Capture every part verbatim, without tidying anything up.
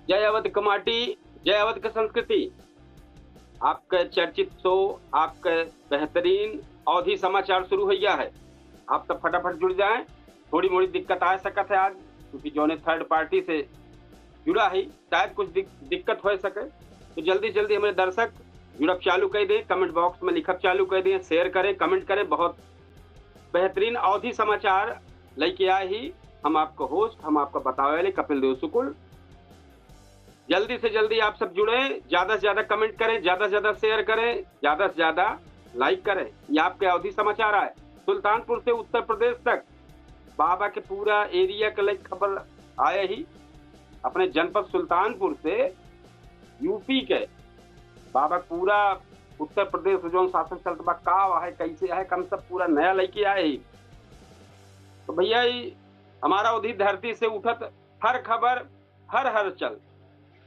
जय अवध के माटी, जय अवध के संस्कृति। आपके चर्चित शो, आपके बेहतरीन अवधी समाचार शुरू हो गया है। आप सब फटाफट जुड़ जाएं। थोड़ी मोड़ी दिक्कत आ सकत है आज, क्योंकि जौने थर्ड पार्टी से जुड़ा है, शायद कुछ दिक-, दिक्कत हो सके। तो जल्दी से जल्दी हमारे दर्शक जुड़ब चालू कर दें, कमेंट बॉक्स में लिखब चालू कर दें, शेयर करें, कमेंट करें। बहुत बेहतरीन अवधी समाचार लेके आए ही हम आपको होस्ट, हम आपको बतावे वाले कपिल देव शुक्ल। जल्दी से जल्दी आप सब जुड़ें, ज्यादा से ज्यादा कमेंट करें, ज्यादा से ज्यादा शेयर करें, ज्यादा से ज्यादा लाइक करें। ये आपके अवधी समाचार आए सुल्तानपुर से उत्तर प्रदेश तक। बाबा के पूरा एरिया के लाइक खबर आए ही अपने जनपद सुल्तानपुर से, यूपी के। बाबा पूरा उत्तर प्रदेश में जौन शासन चलत बा, का है, कैसे है, हम सब पूरा नया लेके आए ही। तो भैया, ई हमारा अवधी धरती से उठत हर खबर, हर हलचल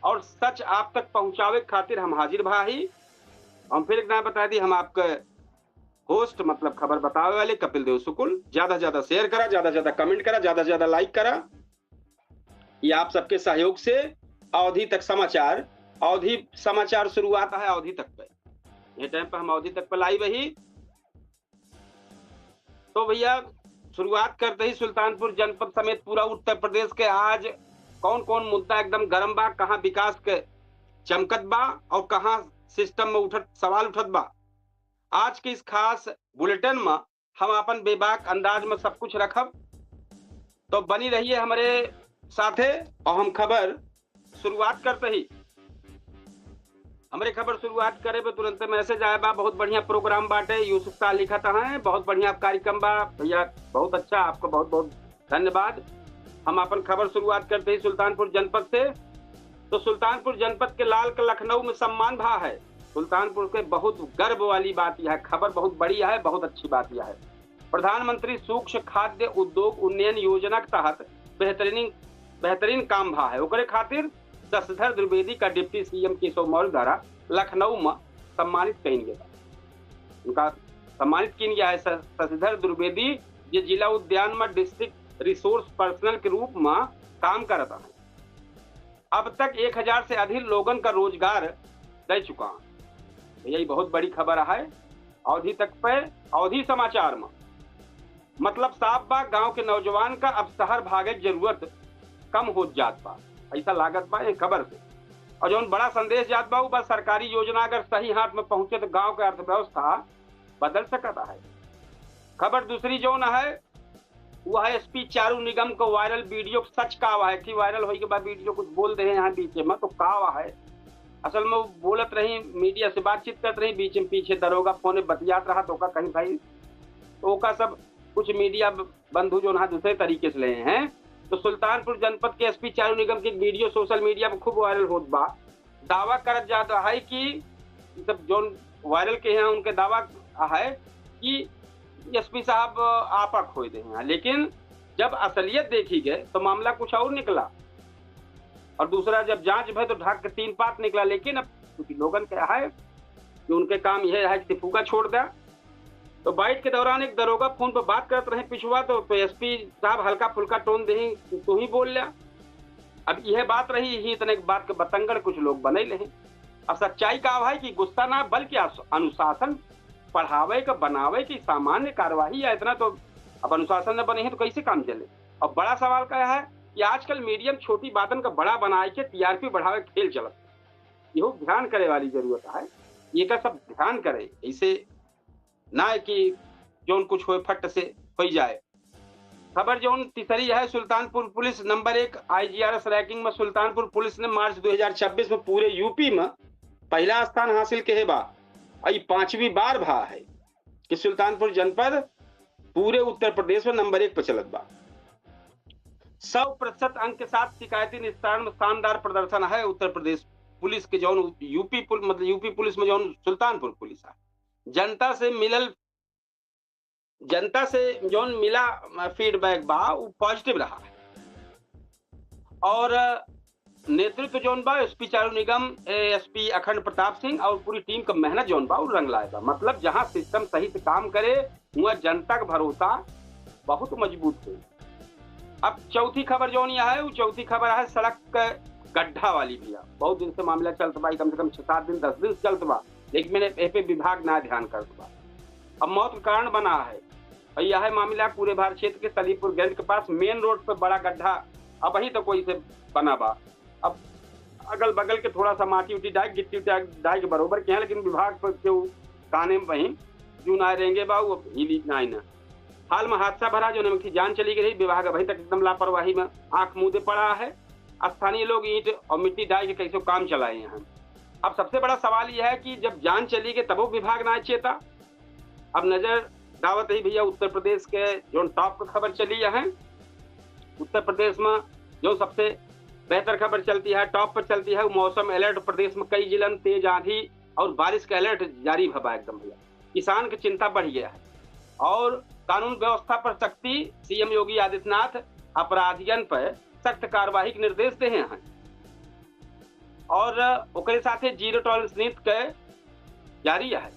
और सच आप तक पहुंचावे के खातिर हम हाजिर भा ही। हम फिर एक दाएं बता दी, हम आपके होस्ट, मतलब खबर बतावे वाले कपिल देव शुक्ल। ज्यादा से ज्यादा शेयर करा, ज्यादा से ज्यादा कमेंट करा, ज्यादा से ज्यादा लाइक करा। ये आप सबके सहयोग से अवधी तक समाचार, अवधी समाचार शुरुआत है अवधी तक पे। ये टाइम पे हम अवधी तक पे लाइव ही। तो भैया, शुरुआत करते ही सुल्तानपुर जनपद समेत पूरा उत्तर प्रदेश के आज कौन कौन मुद्दा एकदम गरम बा, कहाँ विकास के चमकत बा और कहाँ सिस्टम में उठत, सवाल उठत बा। आज के इस खास बुलेटिन में हम अपन बेबाक अंदाज में सब कुछ रखब। तो बनी रहिए हमरे साथे और हम खबर शुरुआत करते ही, हमरे खबर शुरुआत करे पे तुरंते मैसेज आए बा, बहुत बढ़िया प्रोग्राम बाटे, यूसुफ शाह लिखत हैं, बहुत बढ़िया कार्यक्रम बा भैया, बहुत अच्छा, आपको बहुत बहुत धन्यवाद। हम अपन खबर शुरुआत करते ही सुल्तानपुर जनपद से। तो सुल्तानपुर जनपद के लाल का लखनऊ में सम्मान भा है। सुल्तानपुर के बहुत गर्व वाली बात यह है, खबर बहुत बड़ी है, बहुत अच्छी बात यह है। प्रधानमंत्री सूक्ष्म खाद्य उद्योग उन्नयन योजना के तहत बेहतरीन, बेहतरीन काम भा है, ओकरे खातिर शशिधर द्विवेदी का डिप्टी सीएम केशव मौर्य द्वारा लखनऊ में सम्मानित कइल गया। उनका सम्मानित किन गया है श-, शशिधर द्विवेदी, जे जिला उद्यान में डिस्ट्रिक्ट रिसोर्स पर्सनल के रूप में काम करत हैं। अब तक एक हजार से अधिक लोगन का रोजगार दे चुका हैं। तो यही बहुत बड़ी खबर है अवधी तक पे, अवधी समाचार में। मतलब साफ बा, गांव के नौजवान का अब शहर भागे के जरूरत कम होत जात बा, ऐसा लागत बा ये खबर से। और जौन बड़ा संदेश जात बा, उ बा सरकारी योजना अगर सही हाथ में पहुंचे तो गांव के अर्थव्यवस्था बदल सकत है। खबर दूसरी जौन है, वो है एसपी चारू निगम को वायरल वीडियो। सच का हुआ है कि वायरल होई के बाद वीडियो कुछ बोल दे हैं यहाँ बीच में, तो का हुआ है? असल में वो बोलत रही, मीडिया से बातचीत करत रही, बीच में पीछे दरोगा फोन बतियात रहा, तो ओका कहीं भाई, तो ओका सब कुछ मीडिया ब-, बंधु जो ना दूसरे तरीके से ले हैं। तो सुल्तानपुर जनपद के एसपी चारू निगम की एक वीडियो सोशल मीडिया पर खूब वायरल होत बा। दावा करत जात है कि मतलब जौन वायरल के हैं उनके दावा है कि एसपी साहब आपा खोई दे हैं, लेकिन जब असलियत देखी गए तो मामला कुछ और निकला। और दूसरा जब जांच भय तो ढाक के तीन पात निकला। लेकिन अब कुछ लोगन के है कि उनके काम यह है कि फूका छोड़ द्या। तो बाइट के दौरान एक दरोगा फोन पर बात करत रहे पिछुआ, तो, तो एसपी साहब हल्का फुल्का टोन दे, "तू ही बोल ल्या।" अब यह बात रही, यही इतने बात के बतंगड़ कुछ लोग बने ले हैं। अब सच्चाई का है कि गुस्सा ना, बल्कि अस-, अनुशासन पढ़ावे के, बनावे की सामान्य कार्यवाही या इतना तो अब अनुशासन न बने हैं तो कैसे काम चले? अब बड़ा सवाल का है कि आजकल मीडिया में छोटी बातन का बड़ा बनाए के टीआरपी बढ़ावे के खेल चलत, यहू ध्यान करे वाली जरूरत है। ये का सब ध्यान करे, ऐसे ना है कि जौन कुछ होए फट से हो जाए। खबर जौन तीसरी है, सुल्तानपुर पुलिस नंबर एक आईजीआरएस रैंकिंग में सुल्तानपुर पुलिस ने मार्च दो हज़ार छब्बीस में पूरे यूपी में पहला स्थान हासिल के बा। और ये पांचवी बार भा है कि सुल्तानपुर जनपद पूरे उत्तर प्रदेश में नंबर एक पर चलत बा। सौ प्रतिशत अंक के साथ शिकायती निस्तारण में शानदार प्रदर्शन है उत्तर प्रदेश पुलिस के, जौन यूपी पुल-, मतलब यूपी पुलिस में जौन सुल्तानपुर पुलिस है। जनता से मिलल, जनता से जौन मिला, अ, फीडबैक बा, उ पॉजिटिव रहा है। और, अ, नेतृत्व जौन बा, एसपी चारू निगम, एएसपी अखंड प्रताप सिंह और पूरी टीम का मेहनत जौन बा, उ रंग लाए बा। मतलब, जहां सिस्टम सही से काम करे, हुआ जनता का भरोसा बहुत मजबूत हो। अब चौथी खबर जौन यह है, वो चौथी खबर है सड़क के गड्ढा वाली भैया, बहुत दिन से मामला चलत बा, कम से कम छह सात दिन, दस दिन से चलत बा, लेकिन मैंने ए पे विभाग ना ध्यान करत बा। अब मौत का कारण बना है, और यह मामला कूरेभार क्षेत्र के सलीमपुर गंज के पास मेन रोड पे बड़ा गड्ढा अब वहीं तो कोई से बना बा। अब अगल बगल के थोड़ा सा माटी उटी डाइक, गिट्टी उटी डाइक बरोबर के हैं, लेकिन विभाग पर केहू काने में वहीं जून आए रहेंगे बा, वो हिली ना आए ना। हाल में हादसा भरा जो उनकी जान चली गई, विभाग अभी तक एकदम लापरवाही में आंख मूंदे पड़ा है। स्थानीय लोग ईंट और मिट्टी डाल के कैसे काम चलाए हैं। अब सबसे बड़ा सवाल यह है कि जब जान चली गई तबो विभाग ना चेता। अब नजर डावत ही भैया उत्तर प्रदेश के जो टॉप पर खबर चली है, उत्तर प्रदेश में जो सबसे बेहतर खबर चलती है, टॉप पर चलती है, वो मौसम अलर्ट। प्रदेश में कई जिलन तेज आंधी और बारिश का अलर्ट जारी भवा एकदम भैया, किसान की चिंता बढ़ गया है। और कानून व्यवस्था पर सख्ती, सीएम योगी आदित्यनाथ अपराधियन पर सख्त कार्रवाई के निर्देश दे हैं। और ओकरे साथे जीरो टॉलरेंस नीति के जारी है।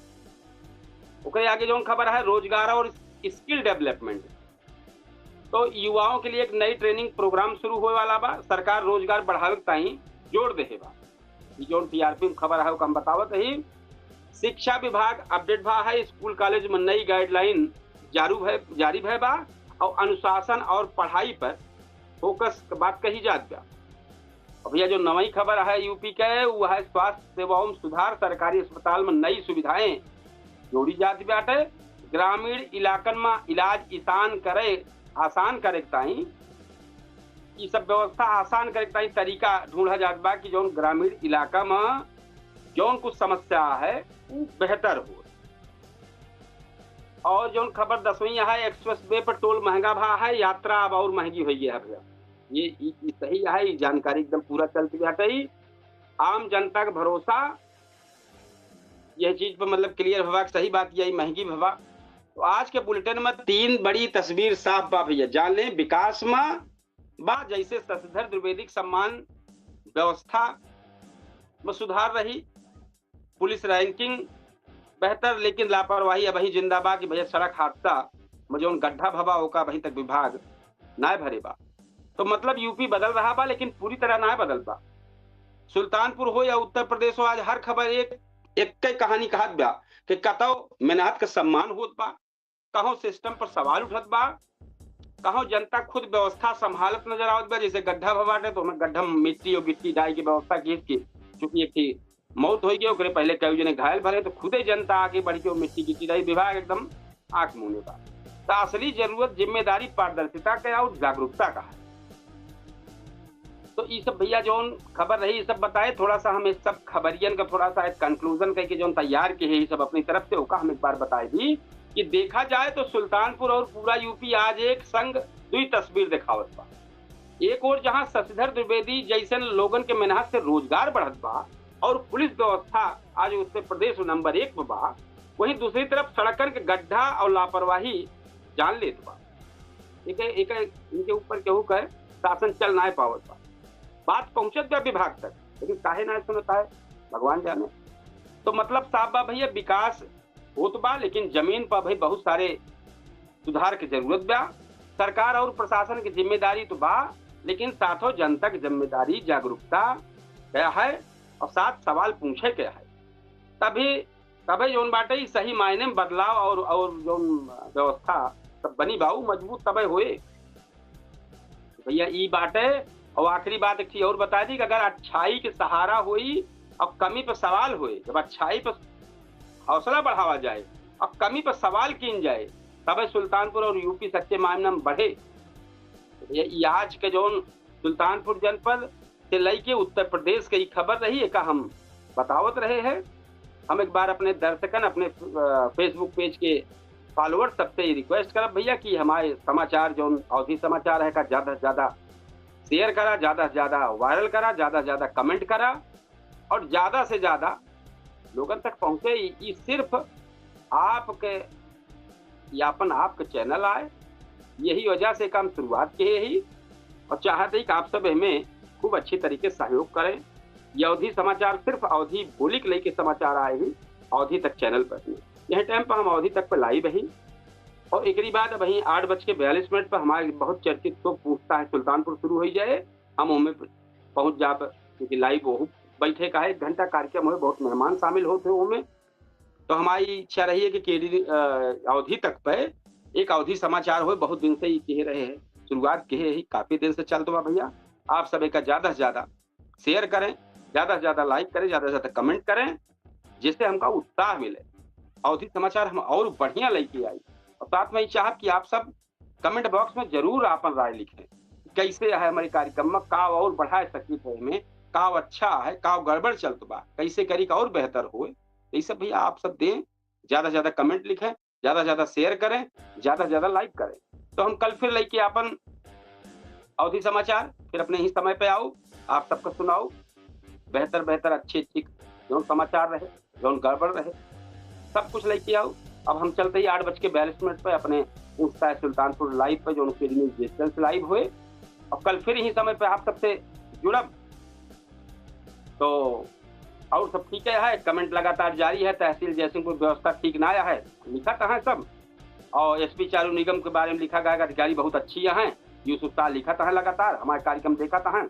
ओकरे आगे जौन खबर है रोजगार और स्किल डेवलपमेंट, तो युवाओं के लिए एक नई ट्रेनिंग प्रोग्राम शुरू होए वाला बा। सरकार रोजगार बढ़ावे के ताई जोर देहे बा। ई जौन टीआरपी में खबर है ओका हम बतावत ही। शिक्षा विभाग अपडेट भा है, स्कूल कॉलेज में नई गाइडलाइन जारू भय जारी भय बा और अनुशासन और पढ़ाई पर फोकस के बात कही जात बा। अब भैया जो नवई खबर है यूपी के, वो है स्वास्थ्य सेवाओं में सुधार, सरकारी अस्पताल में नई सुविधाएं जोड़ी जात बाटे, ग्रामीण इलाकन में इलाज आसान करे, आसान करे के ताई, ई सब व्यवस्था आसान करे के ताई तरीका ढूंढा जात बा कि जौन ग्रामीण इलाका में जौन कुछ समस्या है वो बेहतर हो। और जौन खबर दसवीं है, एक्सप्रेस वे पर टोल महंगा भा है, यात्रा अब और महंगी हो गई है भैया। ये ई, ई सही है, ये जानकारी एकदम पूरा चलत बाटे। आम जनता का भरोसा यह चीज पर मतलब क्लियर भवा, सही बात यही महंगी भवा। तो आज के बुलेटिन में तीन बड़ी तस्वीर साफ बा भैया, जान लें। विकास में बा, जैसे शशिधर द्विवेदी के सम्मान व्यवस्था में सुधार रही, पुलिस रैंकिंग बेहतर, लेकिन लापरवाही अबही जिंदा बा कि भैया सड़क हादसा में जौन गड्ढा भवा ओका अबही तक विभाग नाय भरे बा। तो मतलब यूपी बदल रहा बा, लेकिन पूरी तरह नाय बदल बा। सुल्तानपुर हो या उत्तर प्रदेश हो, आज हर खबर एक, एक कई कहानी कहत बा कि कतौ मेहनत के सम्मान होत बा, कहूँ सिस्टम पर सवाल उठत बा, कहूँ जनता खुद व्यवस्था संभालत नजर आवत बा। जैसे गड्ढा भवा बाटे तो ओमे गड्ढा में मिट्टी और गिट्टी डाल के व्यवस्था की थी, चूंकि एक थी मौत हो गई, ओकरे पहले कई जने घायल भले, तो खुदे जनता आगे बढ़ के वो मिट्टी गिट्टी डाली, विभाग एकदम आंख मूंदे बा। तो असली जरूरत जिम्मेदारी, पारदर्शिता का और जागरूकता का है। तो ई सब भैया जौन खबर रही, ई सब बताए, थोड़ा सा हम इस सब खबरियन का थोड़ा सा एक कंक्लूजन करके जौन तैयार किए हैं, ई सब अपनी तरफ से, ओका हम एक बार बताए दी कि देखा जाए तो सुल्तानपुर और पूरा यूपी आज एक संग दुई तस्वीर दिखावत बा। एक ओर जहां शशिधर द्विवेदी जैसन लोगन के मेहनत से रोजगार बढ़त बा और पुलिस व्यवस्था आज उत्तर प्रदेश में नंबर एक पे बा, वहीं दूसरी तरफ सड़कन के गड्ढा और लापरवाही जान लेत बा। एक, एक, इनके ऊपर केहू के शासन चल नाय पावत बा। बात पहुंचत बा विभाग तक, लेकिन काहे नाय सुनत है, भगवान जाने। तो मतलब साफ बा भैया, विकास होत बा, लेकिन जमीन पर भाई बहुत सारे सुधार के जरूरत बा। सरकार और प्रशासन की जिम्मेदारी तो बा, लेकिन साथो जनता की जिम्मेदारी, जागरूकता क्या है और साथ सवाल पूछे के है। तभी, तबे जौन बाटे ई सही मायने में बदलाव और, और जौन व्यवस्था सब बनी बा, उ मजबूत तबे होए। तो भैया ई बाटे। और आखिरी बात एक चीज और बता दी कि अगर अच्छाई के सहारा होई और कमी पर सवाल होए, जब अच्छाई पर हौसला बढ़ावा जाए और कमी पर सवाल कीन जाए, तबे सुल्तानपुर और यूपी सच्चे मायने में बढ़े। तो भैया ई आज के जौन सुल्तानपुर जनपद से लइके उत्तर प्रदेश के ई खबर रही, एका हम बतावत रहे हैं। हम एक बार अपने दर्शकन, अपने, अ, Facebook पेज के फॉलोअर सबसे ई रिक्वेस्ट करब भैया कि हमारे समाचार जौन अवधी समाचार है का ज्यादा से ज्यादा शेयर करा, ज्यादा से ज्यादा वायरल करा, ज्यादा से ज्यादा कमेंट करा और ज्यादा से ज्यादा लोगन तक पहुंचे। ई, ई सिर्फ आपके, ई आपन आपके चैनल आए, यही वजह से काम शुरुआत किए ही और चाहत ही कि आप सब हमें खूब अच्छी तरीके से सहयोग करें। ये अवधी समाचार सिर्फ अवधी बोली के लेके समाचार आए ही अवधी तक चैनल पर। यह टाइम पर हम अवधी तक पे लाइव ही और एकरी बाद अब वहीं आठ बज के बयालीस मिनट पर हमारे बहुत चर्चित शो पूछता है सुल्तानपुर शुरू हो जाए, हम ओमे पहुंच जाब क्योंकि लाइव वहू बैठे का है, एक घंटा कार्यक्रम होए, बहुत मेहमान शामिल होत हैं ओमे। तो हमारी इच्छा रही है कि केडी अवधी तक पे एक अवधी समाचार होए, बहुत दिन से ये कह रहे हैं, शुरुआत कहे ही काफी दिन से चलत बा भैया। आप सब एका ज्यादा से ज्यादा शेयर करें, ज्यादा से ज्यादा लाइक करें, ज्यादा से ज्यादा कमेंट करें, जिससे हमका उत्साह मिले। अवधी समाचार हम और बढ़िया लेके आई। और साथ में ही चाहब कि आप सब कमेंट बॉक्स में जरूर आपन राय लिखें, कैसे है हमारे कार्यक्रम में, का और बढ़ाए सकित है, हमें का अच्छा है, का गड़बड़ चलत बा, कैसे करी का और बेहतर होए। ये सब भी आप सब दें, ज्यादा से ज्यादा कमेंट लिखें, ज्यादा से ज्यादा शेयर करें, ज्यादा से ज्यादा लाइक करें। तो हम कल फिर लेके आपन अवधी समाचार फिर अपने ही समय पे आओ, आप सबको सुनाओ बेहतर बेहतर अच्छी अच्छी जौन समाचार रहे, जौन गड़बड़ रहे, सब कुछ लेके आओ। अब हम चलते ही आठ बज के बयालीस मिनट पे अपने इंस्टा सुल्तानपुर लाइव पे, जौन के न्यूज डिजिटल से लाइव हुए। अब कल फिर यही समय पे आप सबसे जुड़ब। तो और सब ठीक है, कमेंट लगातार जारी है। तहसील जयसिंहपुर व्यवस्था ठीक ना है, लिखत हैं सब। और एसपी चारू निगम के बारे में लिखा गया कि अधिकारी बहुत अच्छी हैं, यूसुफ शाह लिखत हैं लगातार, हमारे कार्यक्रम देखत हैं।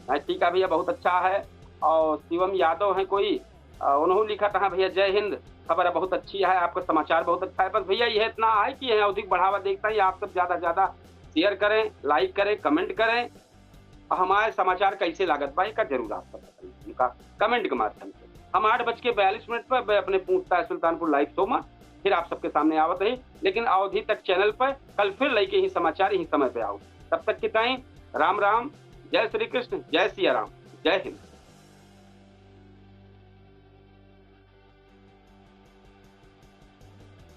हाँ, ठीक है भैया, बहुत अच्छा है। और शिवम यादव हैं कोई, अ, उन्होंने लिखत हैं, भैया जय हिंद, खबर बहुत अच्छी है, आपका समाचार बहुत अच्छा है। बस भैया यह इतना है कि यह अवधी को बढ़ावा देखता है, आप सब ज्यादा से ज्यादा शेयर करें, लाइक करें, कमेंट करें। और हमारे समाचार कैसे लागत बा, एका जरूर आप सब बताइए उनका कमेंट के माध्यम से। हम आठ बज के बयालीस मिनट पर अपने पूछता है सुल्तानपुर लाइव शो में फिर आप सबके सामने आवत रही, लेकिन अवधी तक चैनल पर कल फिर लेके ही समाचार यही समय पे आओ। तब तक के ताई राम राम, जय श्री कृष्ण, जय सिया राम, जय हिंद।